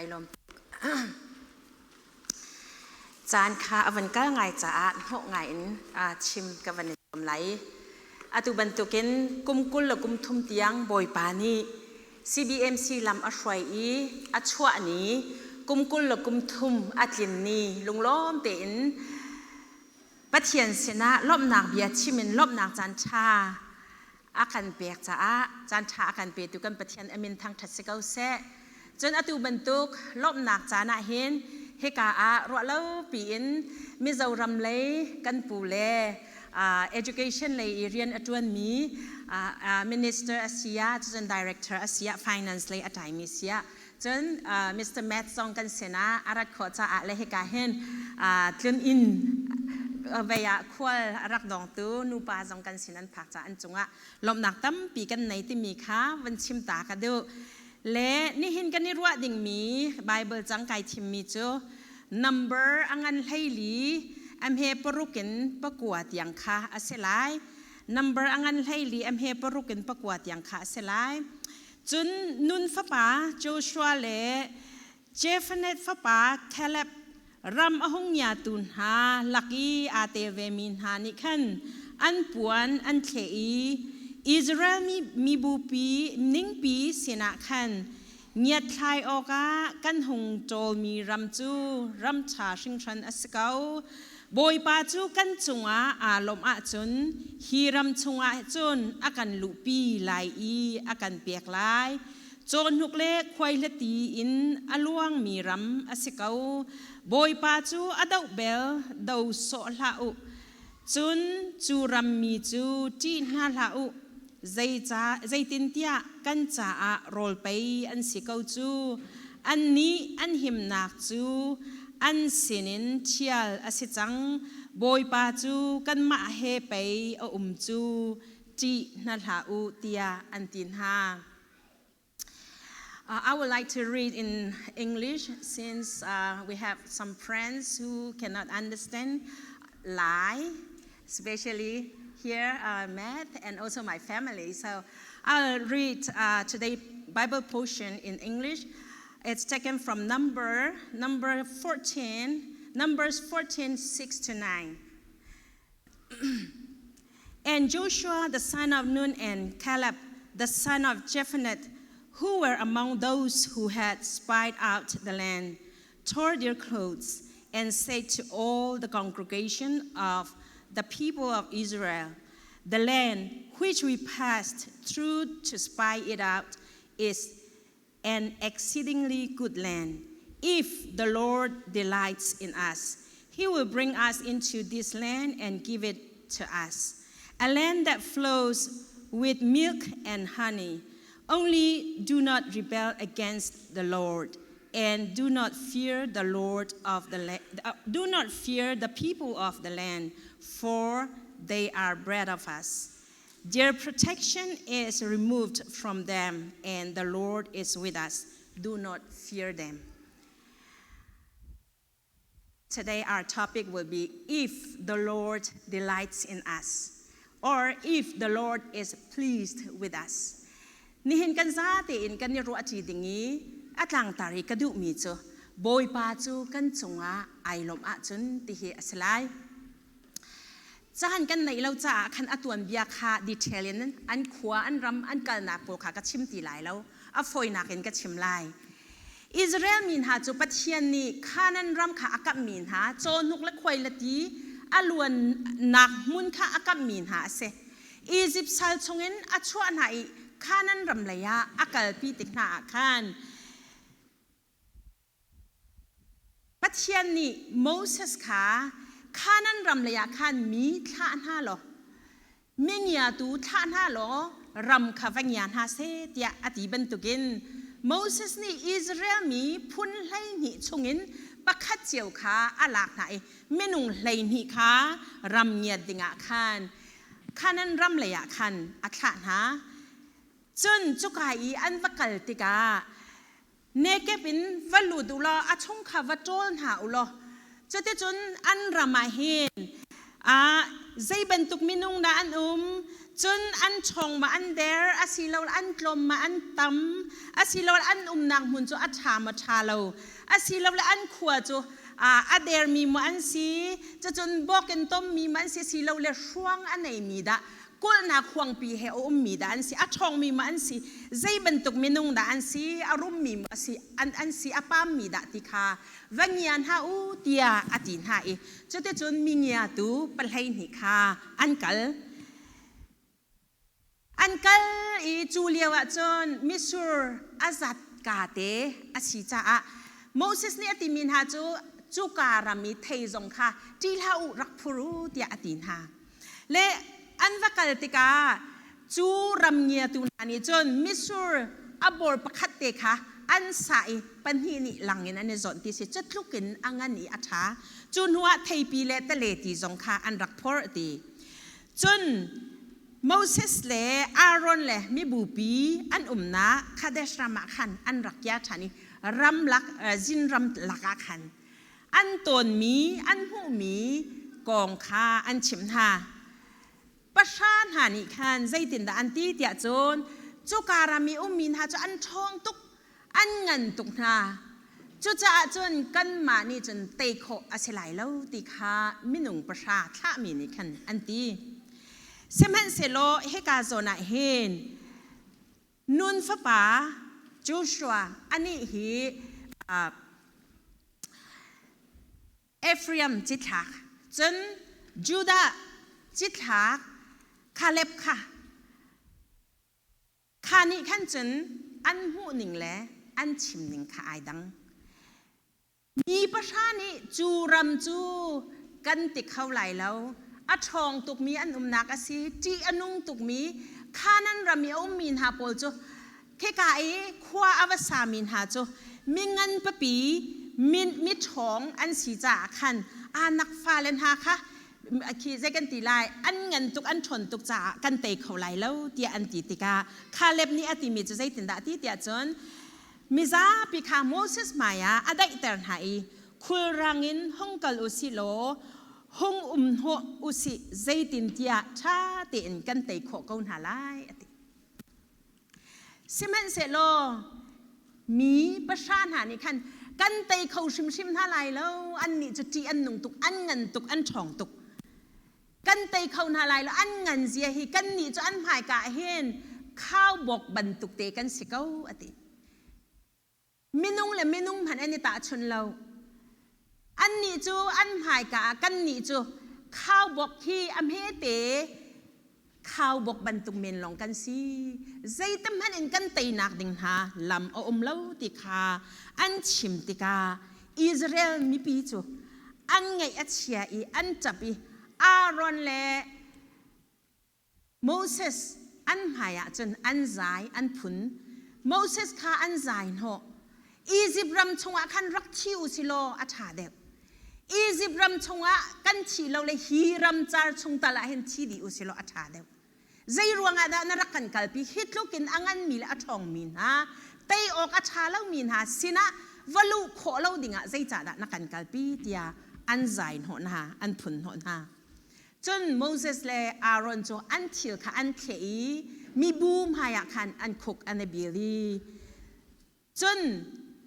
Kai lawm. Caan kha a van kal ngai caah hnawh ngai in chim ka van i zuam lai. Atu bantukin kum 20 le kum thum tiang Bawipa nih CBMC lam a hruai i a chuah ni kum 20 le kum thum a tlin ni lunglawm tein Pathian sinah lawmhnak bia chim in lawmhnak caan ṭha a kan pek caah caan ṭha a kan petu kan Pathian a min thangṭhat si ko seh. Cun atu bantuk lawmhnak caan ah hin hika ah ruahlo piin Mizoram lei kan pu le education lei i rian a ṭuanmi minister a si ah cun director a si ah finance lei a ṭaimi si ah cun Mr. Matt zong kan sinah a rat khawh caah le hika hin tlun inn vei ah khual a rak dongtu nupa zong kan sin an phak caah an cungah lawmhnak tampi kan nei timi kha van chim ta ka duh. Le nihin kan i ruah dingmi Bible cang kai thimmi cu number a ngan 14 a hme paruk in pakua tiang kha a si lai. Number a ngan 14 a hme paruk in pakua tiang kha a si lai. Cun Nun fapa Joshua le Jephunneh fapa Caleb ram a hung ngiatu hna lak i aa tel vemi hna nih khan an puan an thleh i Israel mi mibupi ningpi sinah khan ngiatthlai awkah kan hung ṭawlmi ram cu ram ṭha hringhran a si ko. Bawipa cu kan cungah aa lawmh ahcun hi ram chungah cun a kan luhpi lai i a kan pek lai. Cawhnuk le khuaihliti in a luangmi ram a si ko. Bawipa cu a doh bel do sawh hlah u. Cun cu rammi cu ṭih hna hlah u. Zeitintiah kan caah rawl pei an si ko cu. Annih an himnak cu an sinin ṭhial a si cang. Bawipa cu kanmah he pei a um cu. Ṭih hna hlah u, tiah an ti hna. I would like to read in English since we have some friends who cannot understand Lai, especially here, Matt, and also my family. So I'll read today Bible portion in English. It's taken from number 14, Numbers 14, 6 to 9. And Joshua the son of Nun and Caleb the son of Jephunneh, who were among those who had spied out the land, tore their clothes and said to all the congregation of the people of Israel, The land which we passed through to spy it out is an exceedingly good land. If the Lord delights in us, he will bring us into this land and give it to us, a land that flows with milk and honey. Only do not rebel against the Lord and do not fear the Lord of the land, do not fear the people of the land, for they are bread of us. Their protection is removed from them, and the Lord is with us. Do not fear them. Today, our topic will be if the Lord delights in us, or if the Lord is pleased with us. Nihin kan za tein kan i ruah ṭi ding i a tlangtar i ka duhmi cu Bawipa cu kan cungah ai lawmh ahcun ti hi a si lai. Caan kan neih lo caah khan a tuanbia kha detail in an khua, an ram, an kalnak pawl kha ka chim ti lai lo. A fawinak in ka chim lai. Israel mi hna cu Pathian nih Canaan ram kha a kamhmi hna, cawhnuk le khuai le ti a luannak hmun kha a kamhmi hna a si. Izipt sal chungin a chuah hna i Canaan ram lei ah a kalpi tik hna ah khan Pathian nih Moses kha Kanaan ram leiah khan mi thlah hna law mingiatu thlah hna law ram kha va ngia hna seh tiah a ti bantukin Moses nih Israel mi phun 12 chungin pakhat cio kha a lak hna i minung 12 kha ram ngiat dingah khan Kanaan ram leiah khan a thlah hna. Cun cuka i an va kal tikah Nekep in va lut u law a chung kha va ṭawl hna u law cuticun an ram ah hin zei bantuk minung dah an um? Cun an ṭhawng ma an der, asilole an tlawm ma an tam, asilole an umnak hmun cu a ṭha maw ṭha lo, asilole an khua cu a dermi maw an si, cucun bawk in tommi maw an si, asilole hruang a neimi dah, kulhnak huangpi he a ummi dah an si, a ṭhawngmi maw an si, zei bantuk minung dah an si, a rummi maw an si, a pammi dah ti kha va ngia hna u tiah a ti hna i cuticun mi ngiatu 12 kha an kal. An kal i cu lio ah cun mitsur a zat ka te a si caah Moses nih a timi hna cu cuka ram i thei zong kha ṭih hlah u, rak phur u tiah a ti hna. Le an va kal tikah cu ram ngiatu hna nih cun mitsur a bor pakhat te kha an sah i pahnih nih lang in an i zawnh ti si. Cu tluk in a ngan i a ṭha. Cu hnuah theipi le tale ti zong kha an rak phorh ti. Cun Moses le Aaron le mibupi an umnak Kadesh ram ah khan an rak kia ṭhan i ramlak zin ram lakah khan an tawnmi an hmuhmi kong kha an chimh hna. Pahra hna nih khan zeitindah an ti tiah cun cuka ram i ummi hna cu an ṭhawng tuk, an ngan tuk hna. Cucaah cun kanmah nih cun tei khawh a si lai lo ti kha minung pahra thlahmi nih khan an ti. Sihmanhsehlaw hika zawn ah hin Nun fapa Joshua anih hi Ephraim cithlak, cun Judah cithlak Caleb kha kha nih khan cun an hmuhning le an chimning kha ai dang. Mi pahra nih cu ram cu kan ti kho lai lo. A ṭhawng tukmi an umnak a si, ṭih a nung tukmi Kanaan ram i a ummi hna pawl cu khika i khua a va sami hna cu mingan pipi mi ṭhawng an si caah khan Anak fale hna kha khi zei kan ti lai, an ngan tuk, an ṭhawn tuk caah kan tei kho lai lo tiah an ti tikah Caleb nih a timi cu zeitindah a ti tiah cun mizapi kha Moses hmaiah a daihter hna i khulrang in hung kal u sih law hung um hnawh u sih, zeitintiah ṭha tein kan tei khawh ko hna lai a ti. Sihmanhsehlaw mi pahra hna nih khan kan tei kho hrimhrim hna lai lo, annih cu ṭih an nung tuk, an ngan tuk, an ṭhawng tuk, kan tei kho hna lai lo, an ngan zia hi kannih cu an hmaika ah hin khaubawk bantuk te kan si ko a ti. Minung le minung hmanh an i tahchunh lo. Annih cu an hmaika ah kannih cu khaubawk hi a hmete khaubawk bantuk men lawng kan si. Zeitihmanh in kan teinak ding hna lam a um lo ti kha an chim tikah Israel mipi cu an ngaih a chia i an ṭap i Aaron le Moses an hmaiah cun an zai, an phun. Moses kha an zai hnawh. Izipt ram chungah khan rak thi u si law a ṭha deuh. Izipt ram chungah kan thi lo le hi ram car chung tal ah hin thi dih u si law a ṭha deuh. Zei ruangah dah na rak kan kalpi? Hi tluk in a nganmi le a ṭhawngmi hna, tei awk a ṭha lomi hna sinah va luh khawh lo dingah zeicahdah na kan kalpi tiah an zai hnawh hna, an phun hnawh hna. Cun Moses le Aaron cu an thil kha an thleh i mibu hmaiah khan an khuk an i bil i cun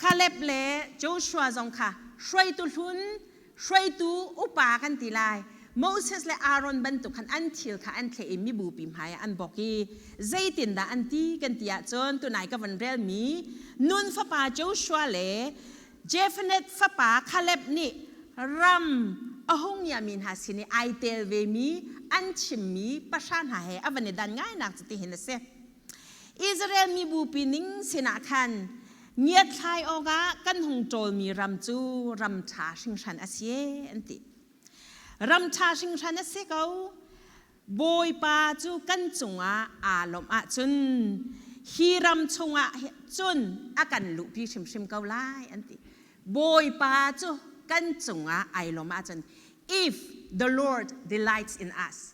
Caleb le Joshua zong kha hruaitu hlun, hruaitu upa kan ti lai, Moses le Aaron bantuk khan an thil kha an thleh i mibupi hmaiah an bawk i zeitindah an ti kan ti ahcun tunai ka van relmi Nun fapa Joshua le Jephunneh fapa Caleb nih ram a hung ngiami hna sin i ai tel vemi an chimmi pahra hna he a van i dan ngainak cu tihin a si. Israel mibupi ning sinah khan ngiatthlai awkah kan hung ṭawlmi ram cu ram ṭha hringhran a si an ti. Ram ṭha hringhran a si ko. Bawipa cu kan cungah aa lawmh ahcun hi ram chungah cun a kan luhpi hrimhrim ko lai an ti. Bawipa cu kan cungah ai lawmh ahcun, if the Lord delights in us.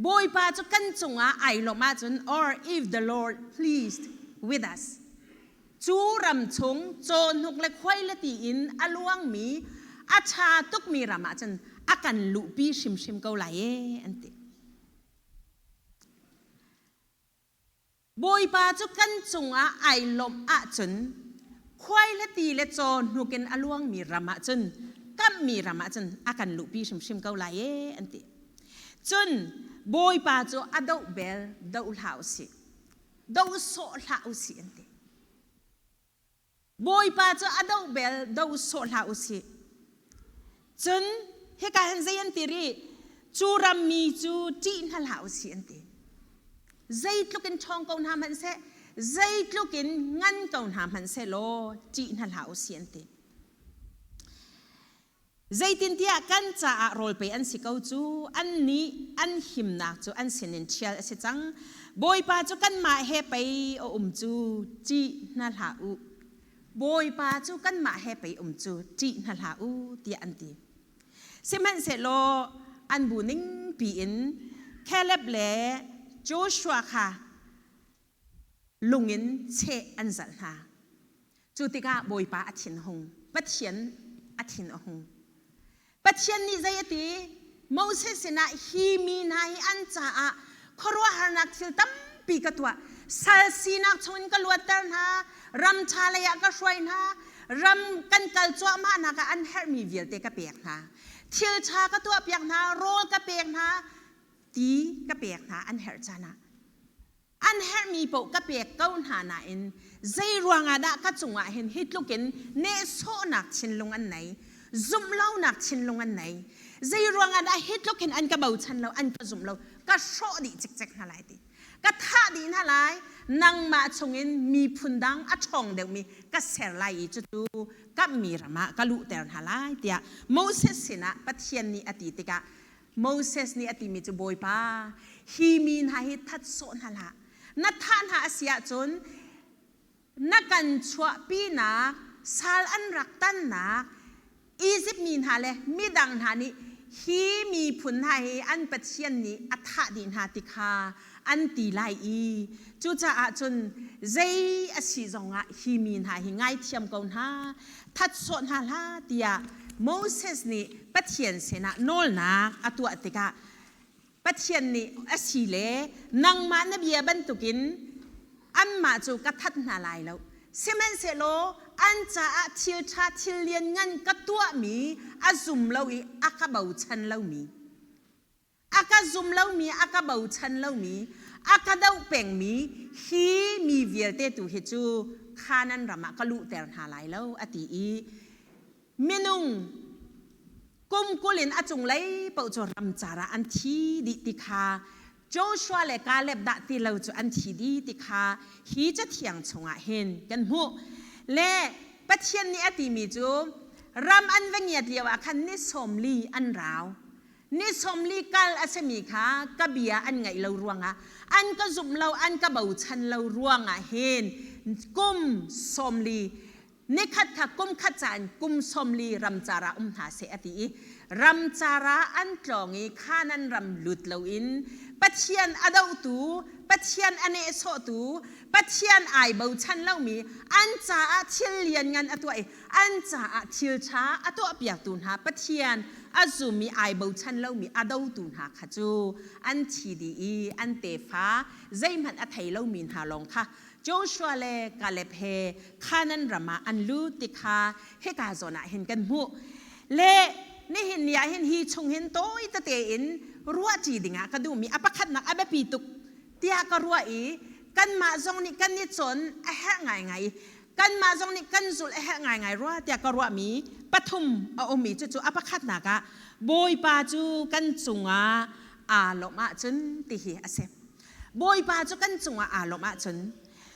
Bawipa cu kan cungah ai lawmh ahcun, or if the Lord pleased with us. Cu ram chung cawhnuk le khuai le ti in a luangmi a ṭha tukmi ram ah cun a kan luhpi hrimhrim ko lai ee an ti. Bawipa cu kan cungah ai lawmh ahcun khuai le ti le caw hnukin a luangmi ram ah cun kamhmi ram ah cun a kan luhpi hrimhrim ko lai ee an ti. Cun Bawipa cu a doh bel doh hlah usih. Doh sawh hlah usih an ti. Bawipa cu a doh bel doh sawh hlah usih. Cun hika hin zei an ti rih? Cu rammi cu ṭih hna hlah usih an ti. Zeitluk in ṭhawng ko hna hmanh seh, zeitluk in ngan ko hna hmanh seh law ṭih hna hlah usih an ti. Zeitintiah kan caah rawl pe an si ko cu, annih an himnak cu an sinin ṭhial a si cang. Bawipa cu kanmah he pei a um cu, ṭih hna hlah u. Bawipa cu kanmah he pei um cu, ṭih hna hlah u, tiah an ti. Sihmanhsehlaw an bu ningpi in Caleb le Joshua kha lung in cheh an zalh hna. Cu tikah Bawipa a thin hung, Pathian a thin a hung. Pathian nih zei a ti? Moses sinah hi mi hna hi an caah khuaruahharnak thil tampi ka tuah. Sal sinak chungin ka luatter hna, ram ṭha lei ah ka hruai hna, ram kan kal cuahmahnak ah an herhmi vialte ka pek hna. Thil ṭha ka tuahpiak hna, rawl ka pek hna, ti ka pek hna an herh caan ah. An herhmi paoh ka pek ko hna nain zei ruangah dah ka cungah hin hi tlukin nehsawhnak thinlung an nei, zumhlonak thinlung an nei. Zei ruangah dah hi tluk hin an ka bochan lo, an ka zumh lo, ka hrawh dih cikcek hna lai ti. Ka thah dih hna lai, nangmah chungin miphun dang a ṭhawng deuhmi ka ser lai i cucu kamhmi ram ah ka luhter hna lai tiah Moses sinah Pathian nih a ti tikah Moses nih a timi cu Bawipa, hi mi hna hi that sawh hna hlah. Na thah hna a si ahcun na kan chuahpinak sal an rak tannak Izipt mi hna le midang hna nih hi miphun hna hi an Pathian nih a thah dih hna ti kha an ti lai i cucaah cun zei a si zongah hi mi hna hi ngaithiam ko hna that sawh hna hlah tiah Moses nih Pathian sinah nawlnak a tuah tikah Pathian nih a si le nangmah na bia bantukin anmah cu ka that hna lai lo. Sihmanhsehlaw an caah thil ṭha thil lianngan ka tuahmi a zum lo i a ka bochan lomi a ka zum lomi a ka bochan lomi a ka doh pengmi hi mi vialte tu hi cu Khanan ram ah ka luhter hna lai lo a ti i minung kum 20 in a cunglei paoh cu ramcar ah an thi dih ti kha Joshua le Caleb dah ti lo cu an thi dih ti kha hi cathiang chungah hin kan hmuh. Le Pathian nih a timi cu ram an va ngiat lio ah khan ni 40 an rau. Ni 40 kal a simi kha ka bia an ngaih lo ruangah an ka zumh lo an ka bochan lo ruangah hin kum 40 nikhat kha kum khat ca in kum 40 ramcar ah um hna seh a ti i ramcar ah an tlawng i Khanan ram lut loin Pathian a dohtu Pathian a nehsawhtu Pathian ai bochan lomi an caah thil lianngan a tuah i an caah thil ṭha a tuahpiaktu hna Pathian a zum i ai bochan lomi a dotu hna kha cu an thi dih i an tefa zeihmanh a thei lomi hna lawng kha Joshua le Caleb he Khanan ram ah an lut ti kha hika zawn ah hin kan hmuh. Le nihin ni ah hin hi chung hin tawi tete in ruahṭi dingah ka duhmi a pakhatnak a biapi tuk tiah ka ruah i kanmah zong nih kan i cawn a herh ngaingai i kanmah zong nih kan zulh a herh ngaingai rua tiah ka ruahmi pathum a um i cucu a pakhatnak ah Bawipa cu kan cungah aa lawmh ahcun ti hi a si. Bawipa cu kan cungah aa lawmh ahcun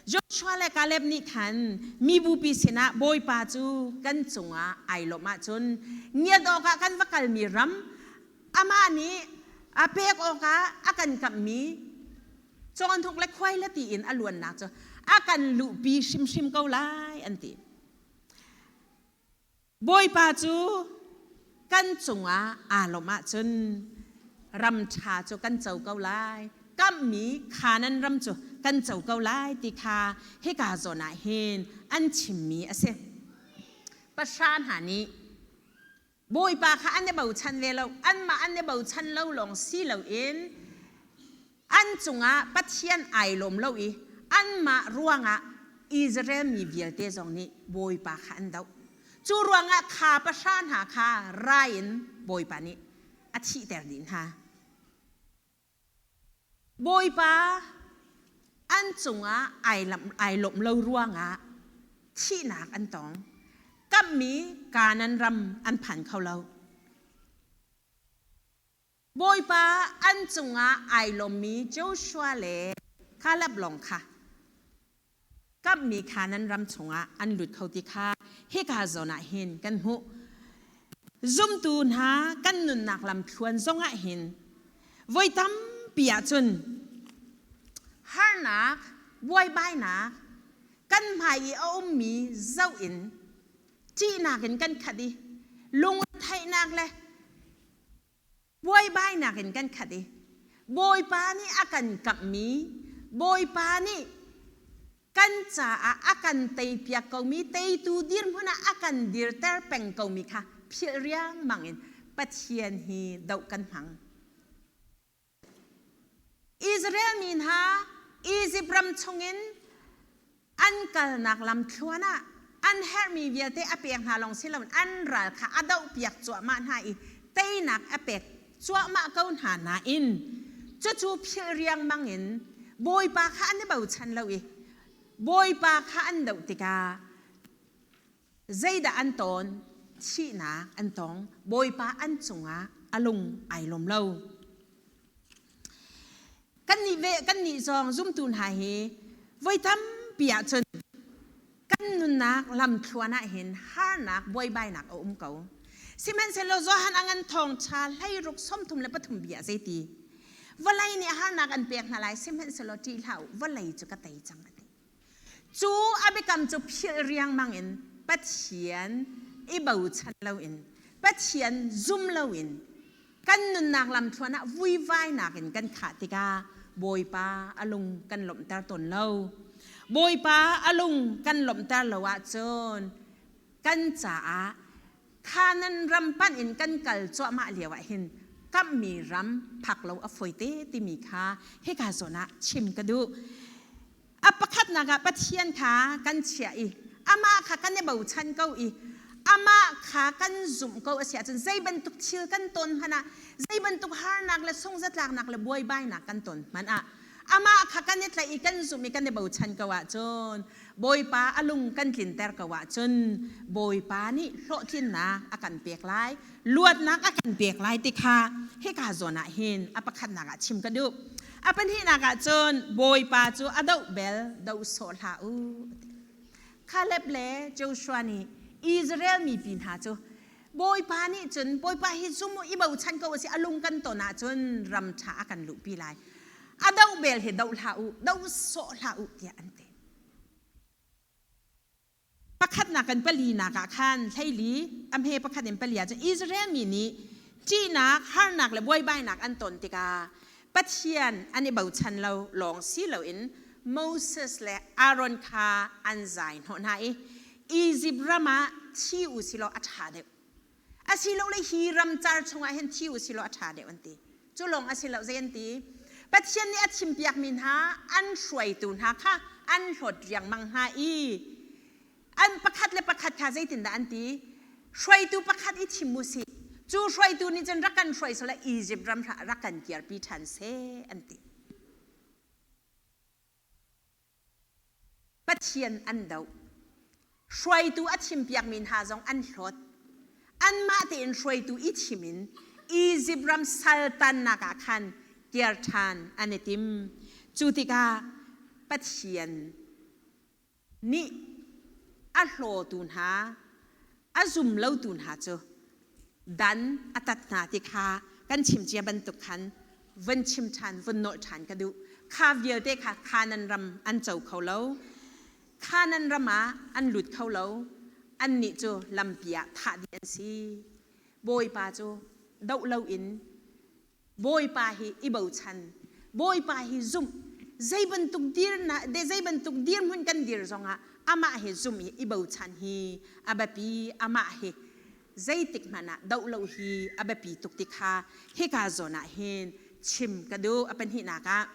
Joshua le Caleb nih khan mibupi sinah Bawipa cu kan cungah ai lawmh ahcun ngiat awkah kan va kalmi ram amah nih a pek awkah a kan kamhmi cawnthuk le khuai le ti in a luannak cu a kan luhpi hrimhrim ko lai an ti. Bawipa cu kan cungah aa lawmh ahcun ram ṭha cu kan co ko lai. Kamhmi Khanan ram cu kan co ko lai ti kha hika zawn ah hin an chimmi a si. Pahra hna nih Bawipa kha an i bochan ve lo. Anmah an i bochan lo lawng si loin an cungah Pathian ai lawm lo i Anmah ruangah Israel mi vialte zong nih Bawipa kha an doh. Cu ruangah kha pahra hna kha rai in Bawipa nih a thihter dih hna. Bawipa an cungah ai lawmh lo ruangah thihnak an tong. Kamhmi Kanaan ram an phan kho lo. Bawipa an cungah ai lawmmi Joshua le Caleb lawng kha kamhmi Kanaan ram chungah an lut kho ti kha hika zawn ah hin kan hmuh. Zumtu hna kan nunnak lamthluan zongah hin voi tampi ahcun harnak, buaibainak, kan hmai i a ummi zoh in ṭihnak in kan khat i lungretheihnak le buaibainak in kan khat i Bawipa nih a kan kamhmi Bawipa nih kan caah a kan teipiak komi teitu dirhmun ah a kan dirter peng komi kha philh riangmang in Pathian hi doh kan hmang. Israel mi hna Izipt ram chungin an kalnak lamthluan ah an herhmi vialte a pek hna lawng si loin an ral kha a dohpiak cuahmah hna i teinak a pek cuahmah ko hna nain cucu philh riangmang in Bawipa kha an i bochan lo i Bawipa kha an doh tikah Zeidah an tawn? Thihnak an tong. Bawipa an cungah a lung ai lawm lo. Kannih ve kannih zong zumtu hna hi voi tampi ahcun kan nunnak lamthluan ah hin harnak buaibainak a um ko. Sihmanhsehlaw Johan a ngan thawngṭha hleiruk 33 bia zeiti? Vawlei nih harnak an pek hna lai, sihmanhsehlaw ṭih hlah u, vawlei cu ka tei cang a ti. Cu a biakam cu philh riangmang in Pathian i bochan loin, Pathian zum loin kan nunnak lamthluan ah vuivainak in kan khah tikah Bawipa a lung kan lawmhter tawn lo. Bawipa a lung kan lawmhter lo ahcun kan caah Khanan ram panh in kan kal cuahmah lio ah hin kamhmi ram phak lo a fawi te timi kha hika zawn ah chim ka duh. A pakhatnak ah Pathian kha kan chiah i amah kha kan i bochan ko i amah kha kan zumh ko a si ahcun zei bantuk thil kan ton hmanh ah zei bantuk harnak le sungzatlaknak le buaibainak kan ton hmanh ah amah kha kan i tlaih i kan zumh i kan i bochan ko ahcun Bawipa a lung kan tlinter ko ahcun Bawipa nih hlawhtlinnak a kan pek lai luatnak a kan pek lai ti kha hika zawn ah hin a pakhatnak ah chim ka duh. A pahnihnak ah cun Bawipa cu a doh bel doh sawh hlah u. Caleb le Joshua nih Israel mipi hna cu Bawipa nih cun Bawipa hi zum i bochan ko a si a lung kan ton ahcun ram ṭha a kan luhpi lai. A doh bel hi doh hlah u, doh sawh hlah u tiah an ti. Pakhatnak in palinak ah khan hleili a hme pakhat in pali ah cun Israel mi nih ṭihnak, harnak le buaibainak an ton tikah Pathian an i bochan lo lawng si loin Moses le Aaron kha an zai hnawh hna i Izipt ram ah thi u silaw a ṭha deuh. Asilole hi ramcar chungah hin thi u silaw a ṭha deuh an ti. Cu lawng a si lo zei an ti. Pathian nih a thimpiakmi hna an hruaitu hna kha an hlawt riangmang hna i an pakhat le pakhat kha zeitindah an ti? Hruaitu pakhat i thim u sih. Cu hruaitu nih cun rak kan hruai sawh Egypt ram rak kan kirpi ṭhan seh an ti. Pathian an doh. Hruaitu a thimpiakmi hna zong an hlawt. Anmah tein hruaitu i thim in Izipt ram saltannak ah khan kir ṭhan an i tim. Cu tikah Pathian nih a hlawtu hna, a zum lotu hna cu dan a tat hna ti kha kan chim cia bantuk khan vun chim ṭhan, vun nolh ṭhan ka duh. Kha vialte kha Khanan ram an co kho lo. Khanan ram ah an lut kho lo. Annih cu lampi ah thah dih an si. Bawipa cu doh loin Bawipa hi i bochan, Bawipa hi zumh, zei bantuk dirnak, zei bantuk dirhmun kan dir zongah amah hi zumh i i bochan hi a biapi, amah hi zeitik hmanh ah doh lo hi a biapi tuk ti kha hika zawn ah hin chim ka duh. A pahnihnak ah.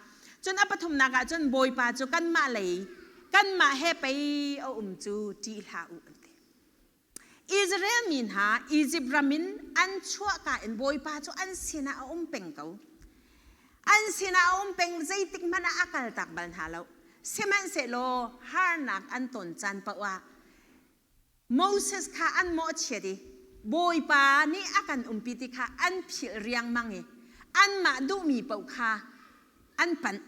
Cun a pathumnak ah cun Bawipa cu kanmah lei kanmah he pei a um cu ṭih hlah u an ti. Israel mi hna Izipt ram in an chuahka in Bawipa cu an sinah a um peng ko. An sinah a um peng zeitik hmanh ah a kaltak bal hna lo. Sihmanhsehlaw harnak an ton caan paoh ah Moses kha an mawhchiat i Bawipa nih a kan umpi ti kha an philh riangmang i anmah duhmi paoh kha an panh.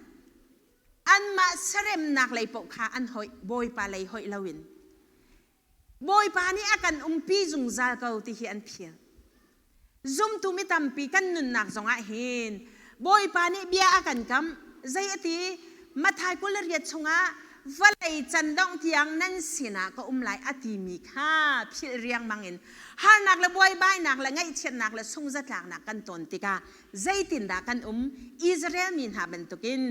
Anmah seremnak lei paoh kha an hoih, Bawipa lei hoih loin. Bawipa nih a kan umpi zungzal ko ti hi an phil. Zumtu mi tampi kan nunnak zongah hin Bawipa nih bia a kan kam. Zei a ti? Matthai 28 chungah vawlei can dongh tiang nan sinah ka um lai a timi kha philh riangmang in harnak le buaibainak le ngaihchiatnak le sungzatlaknak kan ton tikah zeitindah kan um? Israel mi hna bantukin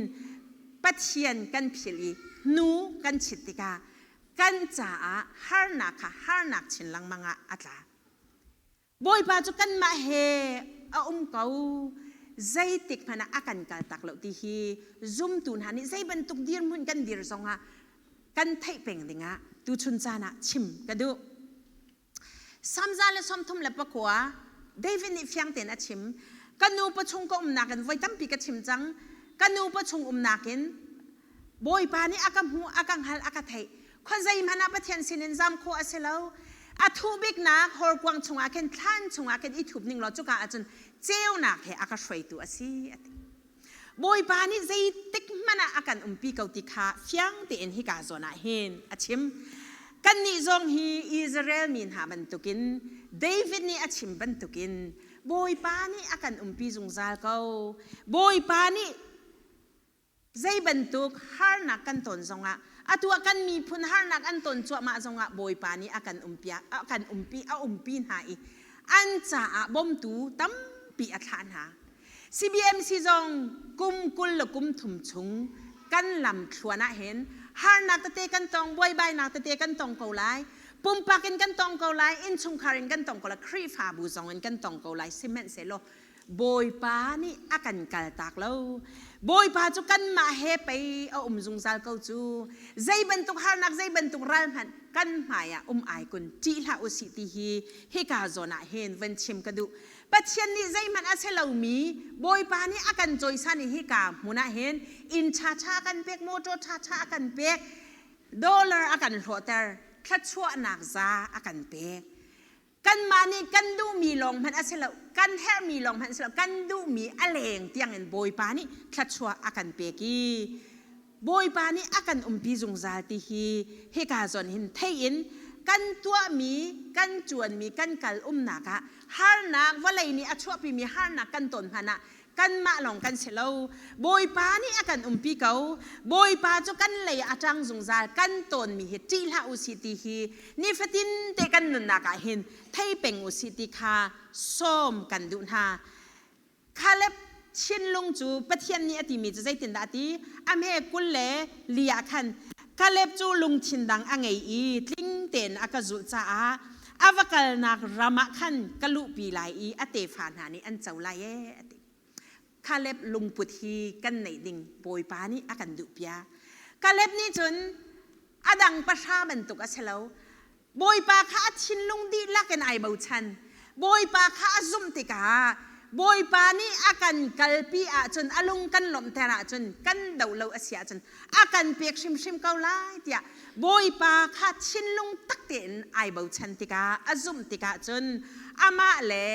Pathian kan philh i hnu kan chit tikah kan caah harnak kha harnak chin lengmang ah a tla. Bawipa cu kanmah he a um ko. Zeitik hmanh ah a kan kaltak lo ti hi zumtu hna nih zei bantuk dirhmun kan dir zongah kan theih peng dingah tuchun caan ah chim ka duh. Salm 139 David nih fiang tein a chim. Ka nu pawchung ka umnak in voi tampi ka chim cang. Ka nu pawchung umnak in Bawipa nih a ka hmuh, a ka hngalh, a ka theih. Khuazei hmanh ah Pathian sinin zam khawh a si lo. A thuh biknak horkuang chungah khin thlan chungah khin i thup ning law cuka ahcun ceunak he a ka hruaitu a si a ti. Bawipa nih zeitik hmanh ah a kan umpi ko ti kha fiang tein hika zawn ah hin a chim. Kannih zong hi Israel mi hna bantukin David nih a chim bantukin Bawipa nih a kan umpi zungzal ko. Bawipa nih Zei bantuk harnak kan ton zongah atu ah kan miphun harnak an ton cuahmah zongah Bawipa nih a kan umpiak a kan umpi a umpi hna i an caah bawmtu tampi a thlah hna. CBMC zong kum 20 le kum thum chung kan lam thluan ah hin harnak tete kan tong buaibainak tete kan tong ko lai pumpak in kan tong ko lai innchungkhar in kan tong ko lai Khrihfabu zong in kan tong ko lai sihmanhsehlaw Bawipa nih a kan kaltak lo. Bawipa cu kanmah he pei a um zungzal ko cu. Zei bantuk harnak, zei bantuk ral hmanh kan hmai ah um ai kun ṭih hlah usih ti hi hika zawn ah hin van chim ka duh. Pathian nih zeihmanh a si lomi Bawipa nih a kan cawisan i hika hmun ah hin inn ṭhaṭha a kan pek, motor ṭhaṭha a kan pek, dollar a kan hlawhter, thluachuahnak za a kan pek. Kanmah nih kan duhmi lawng hmanh a si lo, kan herhmi lawng hmanh a si lo, kan duhmi a leng tiangin Bawipa nih thluachuah a kan pek i Bawipa nih a kan umpi zungzal ti hi hika zawn hin thei in kan tuahmi, kan ṭuanmi, kan kal umnak ah harnak vawlei nih a chuahpimi harnak kan ton hmanh ah kanmah lawng kan si lo. Bawipa nih a kan umpi ko. Bawipa cu kan lei ah a ṭang zungzal. Kan tawnmi hi ṭih hlah usih ti hi nifatin te kan nunnak ah hin thei peng usih ti kha sawm kan duh hna. Caleb thinlung cu Pathian nih a timi cu zeitindah a ti? A hme 24 ah khan Caleb cu lungthin dang a ngei i tling tein a ka zulh caah a va kalnak ram ah khan ka luhpi lai i a tefa hna nih an co lai ee a ti. Caleb lungput hi kan neih ding Bawipa nih a kan duhpiak. Caleb nih cun a dang pahra bantuk a si lo. Bawipa kha a thinlung dihlak in ai bochan. Bawipa kha a zumh tikah Bawipa nih a kan kalpi ahcun a lung kan lawmhter ahcun kan doh lo a si ahcun a kan pek hrimhrim ko lai tiah Bawipa kha thinlung tak tein ai bochan tikah a zumh tikah cun amah le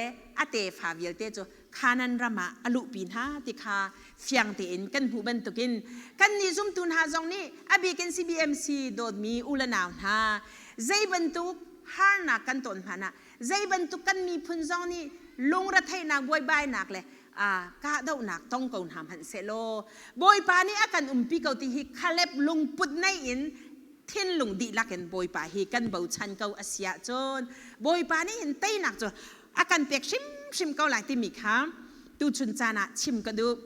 a tefa vialte cu Kanan ram ah a luhpi hna ti kha fiang tein kan hmuh bantukin kannih zumtu hna zong nih a bikin CBMC dawtmi u le nau hna zei bantuk harnak kan ton hmanh ah zei bantuk kan miphun zong nih lungretheihnak buaibainak le kahdohnak tong ko hna hmanh sehlaw Bawipa nih a kan umpi ko ti hi Caleb lungput nei in thinlung dihlak in Bawipa hi kan bochan ko a si ahcun Bawipa nih hin teinak cu a kan pek hrimhrim ko lai timi kha tuchun caan ah chim ka duh.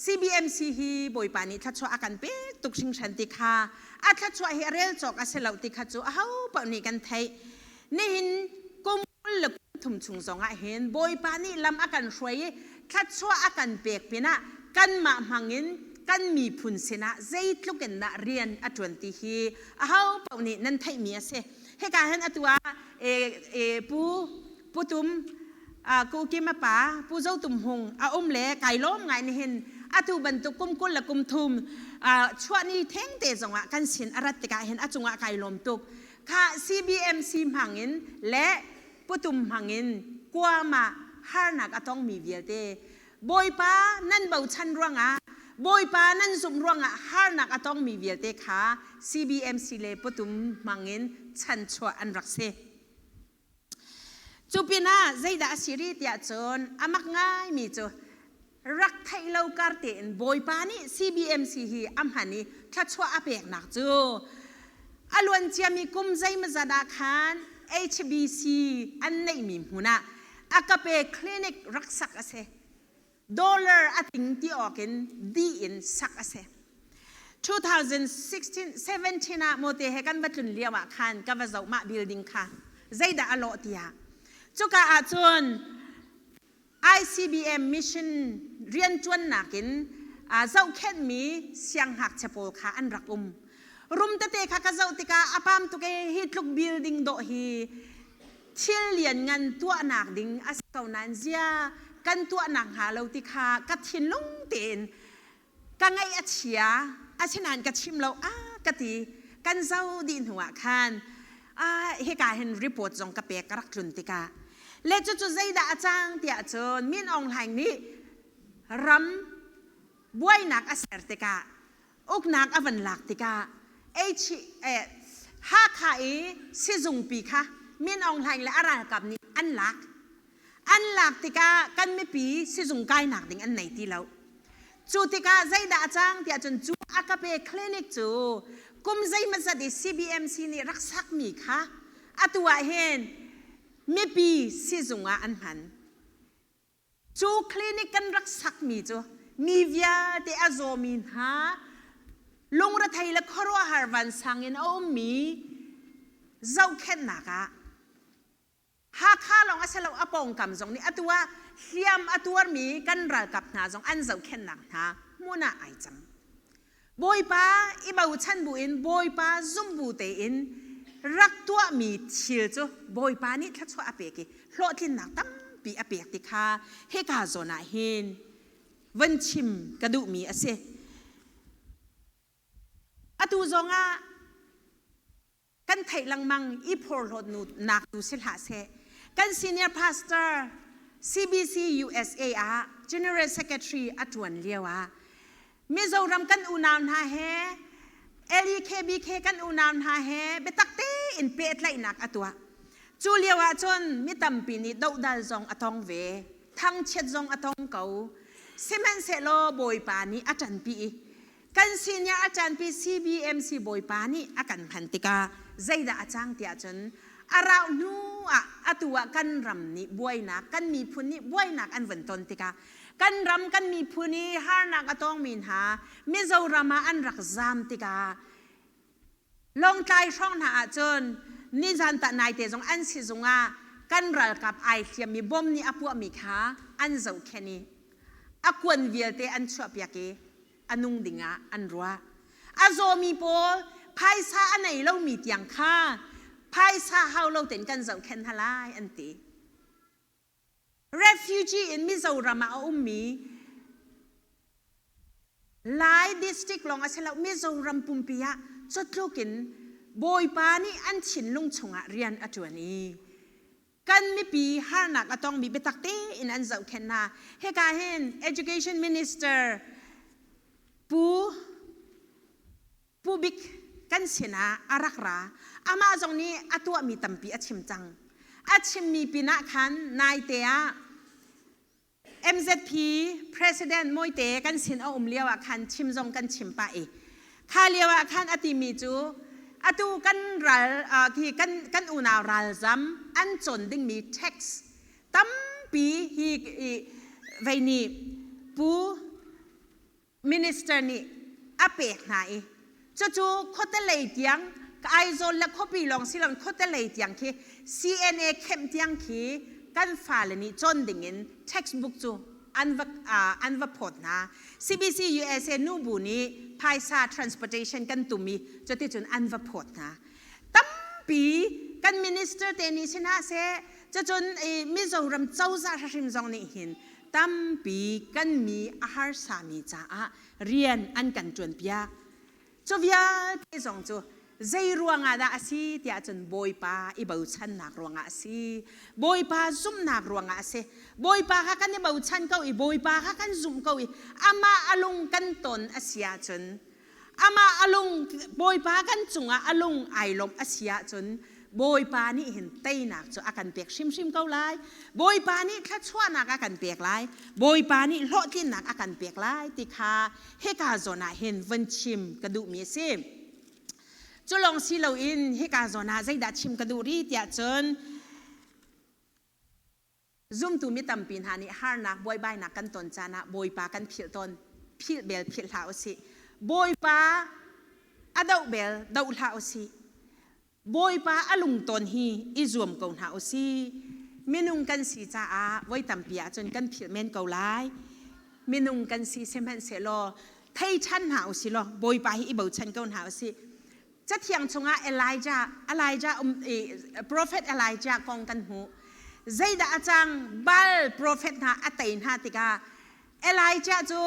CBMC hi Bawipa nih thluachuah a kan pek tuk hringhran ti kha a thluachuah hi a rel cawk a si lo ti kha cu aho paoh nih kan theih. Nihin kum le kum thum chung zongah hin Bawipa nih lam a kan hruai i thluachuah a kan pek pinah kanmah hmangin kan miphun sinah zeitluk in dah rian a ṭuan ti hi aho paoh nih nan theihmi a si. Hika hin atu ah e, e, Pu Pu Tum Ku Kim a pa Pu Zo Tum Hung a um le kai lawm ngai nihin atu bantuk kum 20 le kum thum chuahni thengte zongah kan sin a rat tikah hin a cungah kai lawm tuk. Kha CBMC hmangin le Putum hmangin kuam ah harnak a tongmi vialte Bawipa nan bochan ruangah Bawipa nan zumh ruangah harnak a tongmi vialte kha CBMC le Putum hmangin chanchuah an rak si. Cu pinah zeidah a si rih tiah cun a mak ngaimi cu rak theih lo kar tein Bawipa nih CBMC hi a hman i thluachuah a peknak cu a luan ciami kum zeimawzat ah khan HBC an neihmi hmun ah Agape Clinic rak sak a si. Dollar a ting ti awk in dih in sak a si. 2016 17 ah mote he kan va tlun lio ah khan ka va zoh mah building kha zeidah a lawh tiah cuka ah cun ICBM mission rianṭuannak in zohkhenhmi sianghngakchia pawl kha an rak um. Rum tete kha ka zoh tikah a pam tuk ee hi tluk building dawh hi thil lianngan tuahnak ding a si ko nain zia kan tuahnak hnga lo ti kha ka thinlung tein ka ngaih a chia. Asinain ka chim lo a ka ti. Kan zo dih hnu ah khan hika hin report zong ka pek ka rak tlun tikah le cucu zeidah a cang tiah cun Min Aung Hlaing nih ram buainak a ser tikah uknak a van lak tikah H Hakha i sizungpi kha Min Aung Hlaing le a ralkap nih an lak. An lak tikah kan mipi sizung kainak ding an nei ti lo. Cu tikah zeidah a cang tiah cun cu Agape Clinic cu kum zeimawzat i CBMC nih rak sakmi kha atu ah hin mipi sizung ah an hman. Cu clinic kan rak sakmi cu mi vialte a zawmi hna lungrethei le khuaruahhar vansang in a ummi zohkhenhnak ah Hakha lawng a si lo, a pawngkam zong nih atu ah hliam a tuarmi kan ralkap hna zong an zohkhenhnak hna hmun ah ai cang. Bawipa i bochan buin Bawipa zumh bu tein rak tuahmi thil cu Bawipa nih thluachuah a pek i hlawhtlinnak tampi a pek ti kha hika zawn ah hin van chim ka duhmi a si. Atu zongah kan theih lengmang i phorhlawtnak tu si hlah seh. Kan senior pastor CBC USA ah General Secretary a ṭuan lio ah Mizoram kan unau hna he LEKBK kan unau hna he biatak tein pehtlaihnak a tuah. Cu lio ah cun mi tampi nih dohdal zong a tong ve, thangchiat zong a tong ko. Sihmanhsehlaw Bawipa nih a ṭanpi i Kan senior a ṭanpi CBMC bawipa nih a kan hman tikah zeidah a cang tiah cun a rauh hnu ah atu ah kan ram nih buainak kan miphun nih buainak an vun ton tikah kan ram kan miphun i harnak a tongmi hna Mizoram ah an rak zaam tikah Lawngtlai hrawng hna ahcun nizan tah naite zong an sizung ah kan ralkap ai hliammi bom nih a puahmi kha an zohkhenh i a kuan vialte an chuahpiak i a nung dingah an ruah. A zawmi pawl phaisa a nei lomi tiang kha phaisa hau lo tein kan zohkhenh hna lai an ti. Refugee in Mizoram ah a ummi Lai district lawng a si lo Mizoram pumpi ah cutluk in Bawipa nih an thinlung chungah rian a ṭuan i kan mipi harnak a tongmi biatak tein an zohkhenh hna. Hika hin Education Minister Pu Pu Bik kan sinah a rak ra. Amah zong nih a tuahmi tampi a chim cang. A chimmi pinah khan naite ah MZP President Mawite kan sin a um lio ah khan chim zong kan chim pah i kha lio ah khan a timi cu atu kan ral khi kan kan unau ralzam an cawn dingmi tax tampi hi vei nih Pu minister nih a pek hna i cucu khuatelei tiang Aizawl le khuapi lawng si loin khuatelei tiang khi CNA camp tiang khi kan fale nih cawn dingin textbook cu An va an va phawt hna. CBC USA nubu nih phaisa transportation kan tum i cuticun an va phawt hna. Tampi kan minister te nih si hna seh, cucun Mizoram cozah hrim zong nih hin tampi kan mi a harsami caah rian an kan ṭuanpiak. Cu vialte zong cu zei ruangah dah a si tiah cun Bawipa i bochannak ruangah a si. Bawipa zumhnak ruangah a si. Bawipa kha kan i bochan ko i Bawipa kha kan zumh ko i amah a lung kan ton a si ahcun, amah a lung Bawipa kan cungah a lung ai lawmh a si ahcun, Bawipa nih hin teinak cu a kan pek hrimhrim ko lai. Bawipa nih thluachuahnak a kan pek lai. Bawipa nih hlawhtlinnak a kan pek lai ti kha hika zawn ah hin von chim ka duhmi a si. Cu lawng si loin hika zawn ah zeidah chim ka duh rih tiah cun, zumtu mi tampi hna nih harnak buaibainak kan ton caan ah Bawipa kan philh tawn. Philh bel philh hlah usih. Bawipa a doh bel doh hlah usih. Bawipa a lungton hi i zuam ko hna usih. Minung kan si caah voi tampi ahcun kan philh men ko lai. Minung kan si sihmanhsehlaw thei ṭhan hna usih law Bawipa hi i bochan ko hna usih. Cathiang chungah Elijah, Elijah um, prophet Elijah kong kan hmuh. Zeidah a cang? Baal prophet hna a tei hna tikah Elijah cu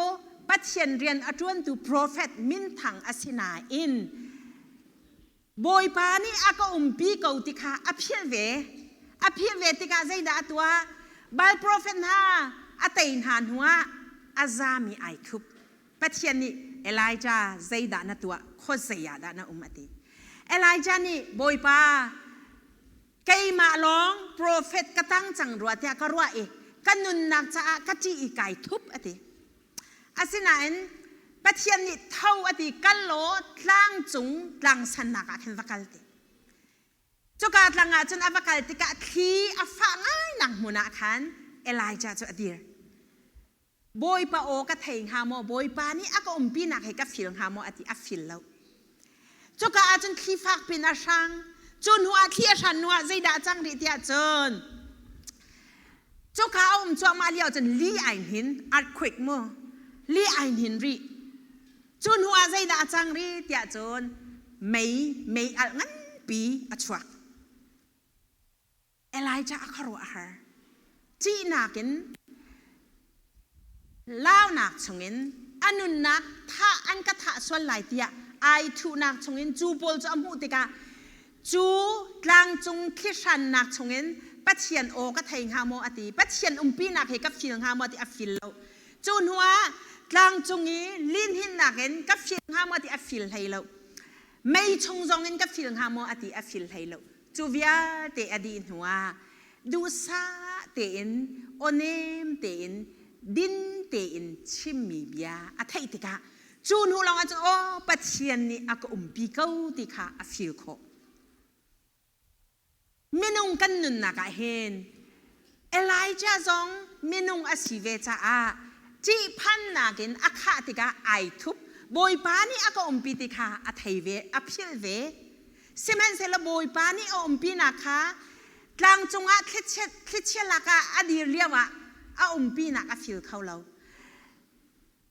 Pathian rian a ṭuantu prophet minthang a si nain Bawipa nih a ka umpi ko ti kha a philh ve. A philh ve tikah zeidah a tuah? Baal prophet hna a tei hna hnuah a zami ai thup. Pathian nih Elijah, zeidah na tuah, khuazei ah dah na um, a ti. Elijah nih, Bawipa, keimah lawng profet ka tang cang rua tiah ka ruah i ka nunnak caah ka ṭih i kai thup, a ti. Asinain Pathian nih tho a ti, kal law tlang cung tlang sannak ah khin va kal ti. Cuka tlang ah cun a va kal tikah thli a fah ngainak hmun ah khan Elijah cu a dir. Bawipa aw ka thei hnga maw? Bawipa nih a ka umpinak hi ka fil hnga maw? A ti, a fil lo. Cuka ah cun thli fak pin a hrang. Cu hnu ah thli a hran hnu ah zeidah a cang rih tiah cun, cuka a um cuahmah lio cun li ai hnin, earthquake mu, li ai hnin rih. Cu hnu ah zeidah a cang rih tiah cun mei mei alh nganpi a chuak. Elijah a khuaruah a har. Ṭihnak in launak chungin a nunnak thah an ka thah sual lai tiah ai thuhnak chungin cu pawl cu a hmuh tikah, cu tlangcung thlihrannak chungin Pathian aw ka thei hnga maw a ti. Pathian umpinak hi ka feel hnga maw ti a feel lo. Cu hnuah tlangcung i linhinnak in ka feel hnga maw ti a feel hlei lo. Mei chung zong in ka feel hnga maw a ti a feel hlei lo. Cu vialte a dih hnuah duhsah tein, awnem tein, din tein chimmi bia a theih tikah, cu hnu lawngah cun, aw, Pathian nih a ka umpi ko ti kha a feel khawh. Minung kan nunnak ah hin Elijah zong minung a si ve caah ṭihphannak in a khah tikah ai thup. Bawipa nih a ka umpi ti kha a thei ve, a philh ve. Sihmanhsehlaw Bawipa nih a umpinak kha tlang cungah thlichia lakah a dir lioah a umpinak a fil kho lo.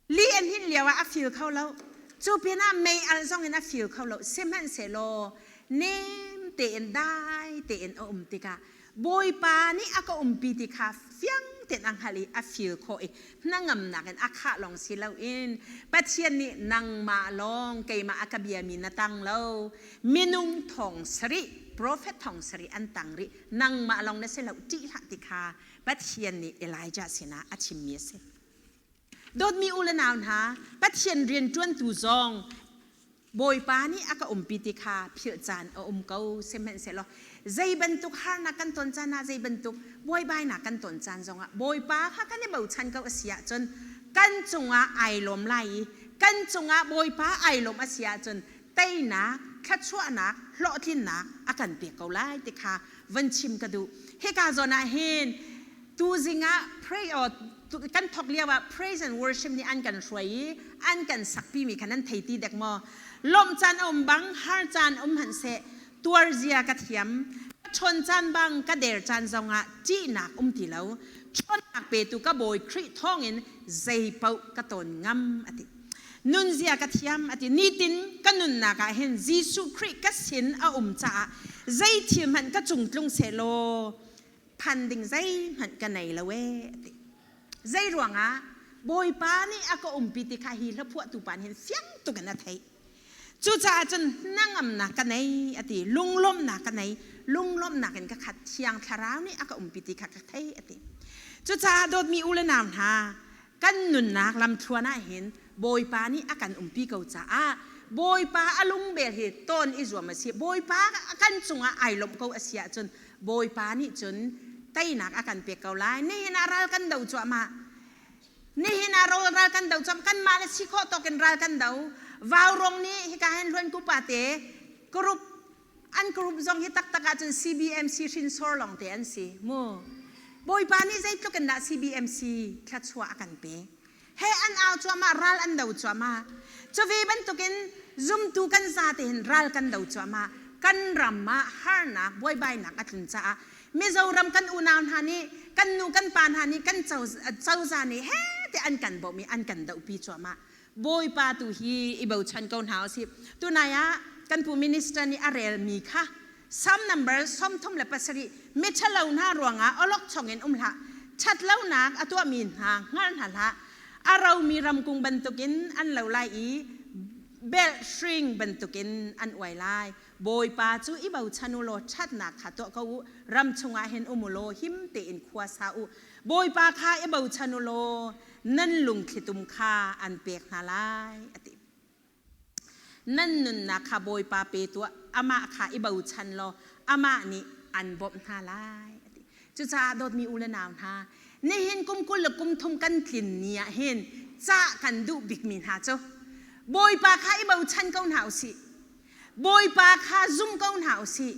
Li an hinh lioah a fil kho lo. Cu pinah mei alh zongin a fil kho lo. Sihmanhsehlaw nem tein, dai tein a um tikah Bawipa nih a ka umpi ti kha fiang tein a hngalh i a fil khawh i hnangamnak in a khah lawng si loin Pathian nih, nangmah lawng keimah a ka biami na tang lo, minung thong sarih, profet thong sarih an tang rih, nangmah lawng na si lo, ṭih hlah, ti kha Pathian nih Elijah sinah a chimmi a si. Dawtmi u le nau hna, Pathian rianṭuantu zong Bawipa nih a ka umpi ti kha philh caan a um ko. Sihmanhsehlaw zei bantuk harnak kan ton caan ah, zei bantuk buaibainak kan ton caan zongah Bawipa kha kan i bochan ko a si ahcun kan cungah ai lawm lai i kan cungah Bawipa ai lawm a si ahcun teinak, thluachuahnak, hlawhtlinnak a kan pek ko lai ti kha van chim ka duh. Hika zawn ah hin tuzing ah pray or kan thok lio ah praise and worship nih an kan hruai i an kan sakpi mi kha nan thei ti dek maw? Lawmh caan a um bang har caan um hmanh seh, tuar zia ka thiam. Ka ṭhawn caan bang ka der caan zongah ṭihnak um ti lo. Ṭhawnnak petu ka Bawi Khrih thawngin zeipaoh ka tawn ngam a ti. Nunzia ka thiam a ti. Nitin ka nunnak ah hin Jesuh Khrih ka sin a um caah zei thil hmanh ka cung tlung sehlaw phan ding zeihmanh ka nei lo ee a ti. Zei ruangah Bawipa nih a ka umpi ti kha hi hlaphuahtu pa nih hin fiang tuk in a theih. Cucaah cun hnangamnak ka nei a ti, lunglawmhnak ka nei, lunglawmhnak in ka khat, Thiang Thlarau nih a ka umpi ti kha ka thei a ti. Cucaah dawtmi u le nau hna, kan nunnak lamthluan ah hin Bawipa nih a kan umpi ko caah Bawipa a lungbel hi tawn i zuam a si. Bawipa kan cungah ai lawmh ko a si ahcun Bawipa nih cun teinak a kan pek ko lai. Nihin ah ral kan do cuahmah. Nihin ah ral kan do cam kanmah le si khawh tawk in ral kan do. Vaurong nih hika hin hluan kupa te group an group zong hi taktak ahcun CBMC hrinsor lawng te an si mu. Bawipa nih zeitluk in dah CBMC thluachuah a kan pe. He an au cuahmah ral an do cuahmah. Cuve bantukin zumtu kan zate hin ral kan do cuahmah. Kan ram ah harnak buaibainak a tlun caah Mizoram kan unau hna nih kan nu kan pa hna nih kan cozah nih he te an kan bawmh i an kan dohpi cuahmah. Bawipa tu hi i bochan ko hna usih. Tunai ah kan pu minister nih a relmi kha Psalm number 37 miṭhalo hna ruangah awlokchong in um hlah. Ṭhatlonak a tuahmi hna hngal hna hlah. A romi ramkung bantukin an lo lai i belh hring bantukin an uai lai. Bawipa cu i bochan u law ṭhatnak kha tuah ko u. Ram chungah hin um u law him tein khua sa u. Bawipa kha i bochan u law nan lungthlitum kha an pek hna lai, a ti. Nan nunnak kha Bawipa pe tuah, amah kha i bochan law amah nih an bawmh hna lai, a ti. Cucaah dawtmi u le nau hna, nihin kum 20 le kum thum kan tlin ni ah hin cah kan duh bikmi hna cu Bawipa kha i bochan ko hna u sih. Bawipa kha zum ko hna u sih.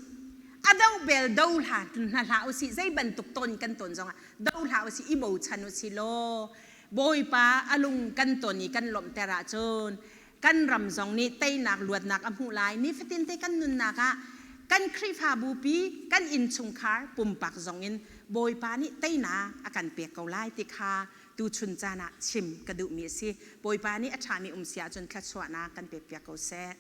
A do bel do hlah hna hlah u sih. Zei bantuk ton kan ton zongah do hlah u sih, i bochan u sih law Bawipa a lung kan ton i kan lawmhter ahcun kan ram zong nih teinak luatnak a hmuh lai. Nifatin te kan nunnak ah kan Khrihfabu pi, kan innchungkhar, pumpak zong in Bawipa nih teinak a kan pek ko lai ti kha tuchun caan ah chim ka duhmi a si. Bawipa nih a ṭhami um si ahcun thluachuahnak kan pekpiak ko seh.